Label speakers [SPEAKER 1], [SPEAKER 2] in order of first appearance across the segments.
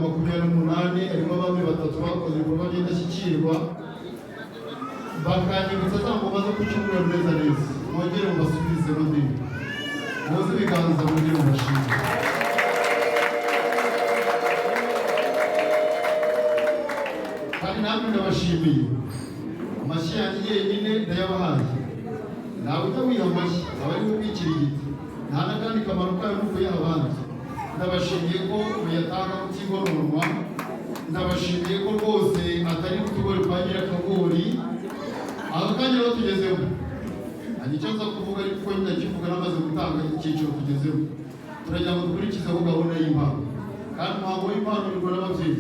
[SPEAKER 1] 28, harimo abami batatu bakoze ibikorwa by'indashyikirwa, bakanyibutsa za ngoma zo ku cyumweru neza neza. Mwongere mubasubize n'undi, muze ibiganza, mwongere mubashime. Kandi namwe ndabashimiye, amashyi yanjye yenyine ndayabahaye. Ntawe ujya wiha amashyi, aba ari kubikirigita, nta n'akandi kamaro kayo ni ukuyaha abandi. Ndabashimiye ko muyatanga mutigononwa, ndabashimiye ko rwose atari utugori kwa nyirakagori. Aka kanya rero tugezemo, hari icyo nza kuvuga, ariko ndakivuga namaze gutanga icyiciro tugezemo. Turagira ngo dukurikizeho gahunda y'impano, kandi umuhango w'impano ugirwa n'ababyeyi.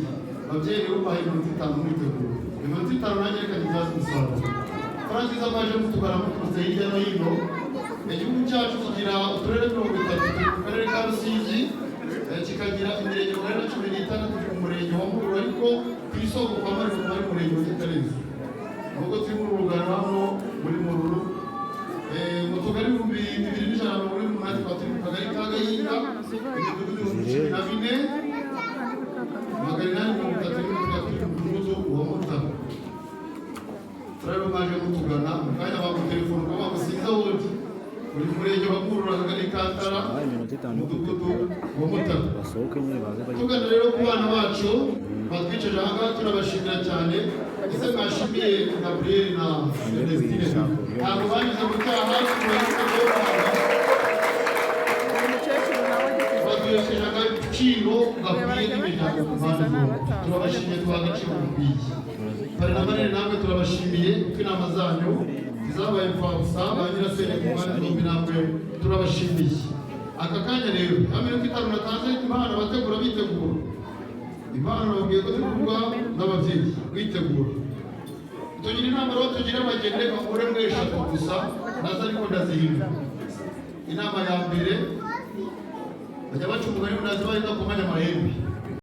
[SPEAKER 1] Ababyeyi rero, bahaye iminota 5 mwitegura, iminota 5 nanjye reka nyibyaze umusaruro. Turangiza mwaje mutugana muturutse hirya no hino. Igihugu cyacu kigira uturere 30, turi mu karere ka Rusizi, kikagira imirenge 416, turi mu murenge wa Mururu, ariko ku isoko kwa Mariko ari umurenge wa Gitarenzo, nubwo turi muri urugano hano muri Mururu. Mu tugari 2148, tukaba turi mu kagari ka Gahinga, imidugudu 14,831, tukaba turi mu mudugudu wa Mutara. Turareba mwaje mutugana, mu kanya bagutelefona ukaba bagusiza wundi uri mu murenge wa Mururu, akagari ka Tara,
[SPEAKER 2] Iminota 5 yo
[SPEAKER 1] umudugudu
[SPEAKER 2] kwitegura.
[SPEAKER 1] wa Mutara.
[SPEAKER 2] Basohoke nyine, baze bajye.
[SPEAKER 1] Tugana rero ku bana bacu batwicaje aha ngaha, turabashimira cyane. Ese mwashimiye Gabriel na Ernestine? Ntabwo banyuze mu cyaha.
[SPEAKER 3] Umukecuru nawe ageze.
[SPEAKER 1] Baduhesheje agaciro gakwiye n'imiryango ku mpande zombi. Turabashimiye, tubaha agaciro gakwiye. Pari na marraine, namwe turabashimiye kuko inama zanyu zizabaye imfabusa. Ba nyirasenge ku mpande zombi, namwe turabashimiye. Aka kanya rero, ya minota 5 natanze, impano, bategura, bitegura impano, babwiye ko turi n'ababyeyi bitegura. Tugira inama rero, tugira abageni, reka nkuremo eshatu gusa nazo, ariko ndazihindura. Inama ya mbere, bajya baca umugani ngo ntazibaye idakomanya amahembe.